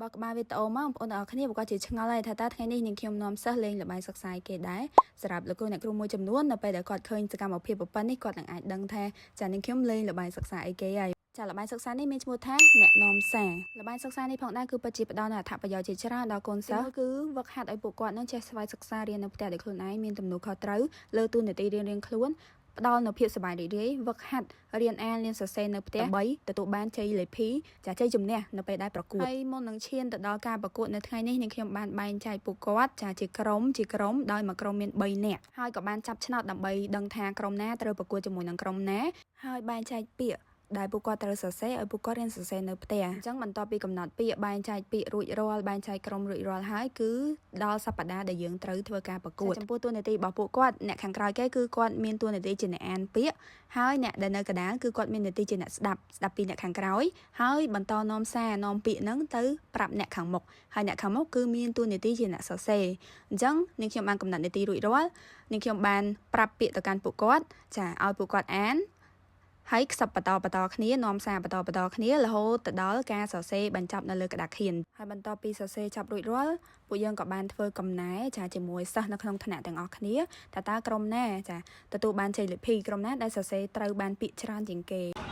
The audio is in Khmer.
បើក្បាលវីដេអូមកបងប្អូនទាំងអស់គ្នាប្រកាសជាឆ្ងល់ហើយថាតើថ្ងៃនេះនាងខ្ញុំនាំសិស្សលេងល្បែងសិក្សាអីគេដែរសម្រាប់លោកគ្រូអ្នកគ្រូមួយចំនួននៅពេលដែលគាត់ឃើញសកម្មភាពប៉ុណ្នេះគាត់នឹងអាចដឹងថាចានាងខ្ញុំលេងល្បែងសិក្សាអីគេហើយចាល្បែងសិក្សានេះមានឈ្មោះថាអ្នកនាំសារល្បែងសិក្សានេះផងដែរគឺពិតជាផ្ដល់នូវអត្ថប្រយោជន៍ជាច្រើនដល់កូនសិស្សគឺវឹកហាត់ឲ្យពួកគាត់នឹងចេះស្វ័យសិក្សារៀននៅផ្ទះដោយខ្លួនឯងមានទំនួលខុសត្រូវលើតួនាទីរៀងៗខ្លួនផ្ដល់នូវភាពសប្បាយរីករាយវឹកហាត់រៀនអានរៀនសរសេរនៅផ្ទះដើម្បីទទួលបានជ័យលាភីចាជ័យជំនះនៅពេលដែលប្រកួតហើយមុននឹងឈានទៅដល់ការប្រកួតនៅថ្ងៃនេះនាងខ្ញុំបានបែងចែកពួកគាត់ចាជាក្រុមជាក្រុមដោយមួយក្រុមមាន3នាក់ហើយក៏បានចាប់ឆ្នោតដើម្បីដឹងថាក្រុមណាត្រូវប្រកួតជាមួយនឹងក្រុមណាហើយបែងចែកពាក្យដែលពួកគាត់ត្រូវសរសេរឲ្យពួកគាត់រៀនសរសេរនៅផ្ទះអញ្ចឹងបន្ទាប់ពីកំណត់ពាក្យបែងចែកពាក្យរួចរាល់បែងចែកក្រុមរួចរាល់ហើយគឺដល់សប្តាហ៍ដែលយើងត្រូវធ្វើការប្រកួតចំពោះតួនាទីរបស់ពួកគាត់អ្នកខាងក្រោយគេគឺគាត់មានតួនាទីជាអ្នកអានពាក្យហើយអ្នកដែលនៅកណ្ដាលគឺគាត់មាននាទីជាអ្នកស្ដាប់ស្ដាប់ពីអ្នកខាងក្រោយហើយបន្តនាំសារនាំពាក្យហ្នឹងទៅប្រាប់អ្នកខាងមុខហើយអ្នកខាងមុខគឺមានតួនាទីជាអ្នកសរសេរអញ្ចឹងនាងខ្ញុំបានកំណត់នាទីរួចរាល់នាងខ្ញុំបានប្រាប់ពាក្យទៅកាន់ពួកគាត់ចាឲ្យពួកគាត់អាន ហើយខ្សឹបបន្តបន្តគ្នានាំសារបន្តបន្តគ្នារហូតទៅដល់ការសរសេរបញ្ចប់នៅលើក្តារខៀនហើយបន្ទាប់ពីសរសេរចប់រួចរាល់ពួកយើងក៏បានធ្វើកំណែចាជាមួយសិស្សនៅក្នុងថ្នាក់ទាំងអស់គ្នាថាតើក្រុមណាចាទទួលបានជ័យលាភីក្រុមណាដែលសរសេរត្រូវបានពាក្យច្រើនជាងគេ។